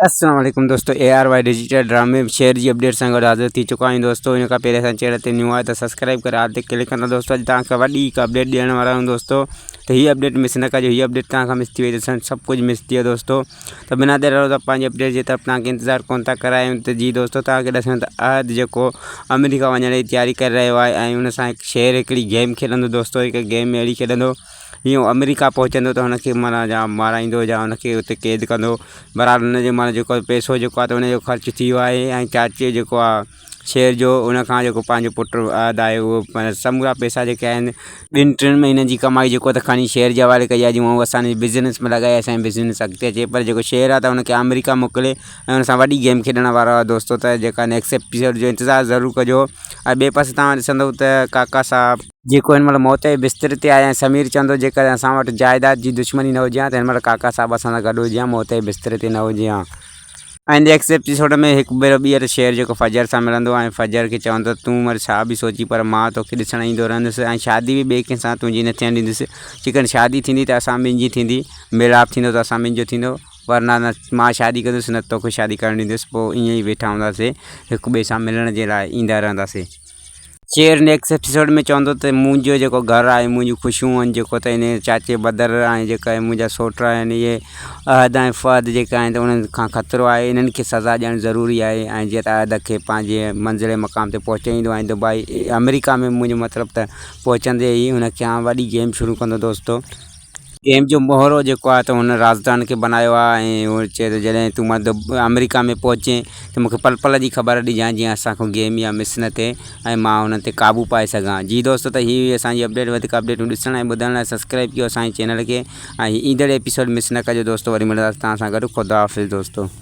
السلام عليڪم دوستو اي آر وائي ڊجيٽل ڊرامي شيئر جي اپڊيٽ سان گڏ حاضر ٿي چڪا آهيون دوستو ان کان پهرين اسان چينل تي نيو آهي ته سبسڪرائب ڪري آل تي ڪلڪ ڪندا دوستو اڄ توهان کي وڏي هڪ اپڊيٽ ڏيڻ وارا آهيون دوستو ته هي اپڊيٽ مس نه ڪجو هي اپڊيٽ توهان کان مس ٿي وئي ته سڀ ڪجهه مس ٿي ويو دوستو ته بنا دير ته پنهنجي اپڊيٽ جي طرف توهان کي انتظار ڪون ٿا ڪرايون ته جي دوستو توهان کي ڏسڻ ته احد جيڪو آمريڪا وڃڻ جي تياري ڪري رهيو آهي ۽ ان سان هڪ شير هڪڙي گيم کيڏندو دوستو هڪ گيم اهڙي کيڏندو جيئن هو آمريڪا پهچندو ته هن کي معنيٰ يا مارائيندو يا هن کي اتي قيد ڪندو بهرحال هن جو معنيٰ جيڪو پئسو جيڪو آهي ته هن جو خرچ ٿي ويو آهي ۽ چاچي جيڪو آهي شير جو ان کان جيڪو پنهنجو پٽ احد آهي اهو معنيٰ سمورا پئسا جيڪي آهن ٻن ٽن مهينن جي ڪمائي جيڪو ته کڻي شير جي حوالي ڪئي آهي جيئن هو اسانجي بزنس ۾ لڳائي اسانجي بزنس اڳتي اچي پر جيڪو شير آهي ته هن کي آمريڪا موڪلي ۽ هن سان وڏي گيم کيڏڻ وارو آهي دوستو ته جيڪا نيڪسٽ ايپيسوڊ جو انتظار ضرور ڪجو ۽ ٻئي پاسي توهان ڏسندو ته ڪاڪا صاحب جيڪو هن مهل موت جي بستر تي آهي ۽ سمير چوندو جيڪڏهن اسان وٽ جائيداد جي دشمني نه هجي ها ته هن مهل ڪاڪا صاحب اسان سان گڏ هجي ها موت جي بستر تي نه هجي ها. ايندي ايپيسوڊ ۾ هڪ ڀيرو ٻيهر شير جيڪو فجر سان ملندو ۽ فجر کي چوندو ته تون مر ڇا به سوچين پر مان توکي ڏسڻ ايندو رهندس ۽ شادي به ٻئي ڪنهن سان تنهنجي نه ٿيڻ ڏيندس جيڪڏهن شادي ٿيندي ته اسان ٻن جي ٿيندي ميلاپ ٿيندو ته اسان ٻن جو ٿيندو ورنه نه مان شادي ڪندس نه توکي شادي ڪرڻ ڏيندس پوء ائين ئي ويٺا هونداسين هڪ ٻئي سان ملڻ جي لاء ايندا رهنداسين. شير نيڪسٽ ايپيسوڊ ۾ چوندو ته منهنجو جيڪو گهر آهي منهنجون خوشيون آهن جيڪو ته ان چاچي بدر ۽ جيڪا منهنجا سوٽ آهن اهي احد ۽ فهد جيڪا آهن ته انهن کان خطرو آهي انهن کي سزا ڏيڻ ضروري آهي ۽ جيئن ته احد کي پنهنجي منزل مقام تي پهچائيندو ۽ دبئي آمريڪا ۾ منهنجو مطلب ته پهچندي ئي هن کي وڏي گيم شروع ڪندو دوستو. گيم جو مهرو جيڪو آهي ته هن رازدان کي بنايو آهي ۽ هو چئي ٿو جڏهن تون مطلب آمريڪا ۾ پهچين ته مونکي پل پل جي خبر ڏجانء جيئن اسان کان گيم يا مس نه ٿئي ۽ مان هن تي قابو پائي سگهان جي دوستو ته هي هئي اسان جي اپڊيٽ وڌيڪ اپڊيٽون ڏسڻ ۽ ٻڌڻ لاء سبسڪرائب ڪيو اسان جي چينل کي ۽ ايندڙ ايپيسوڊ مس نه ڪجو دوستو وري ملنداسين توهان سان گڏ خدا حافظ دوستو.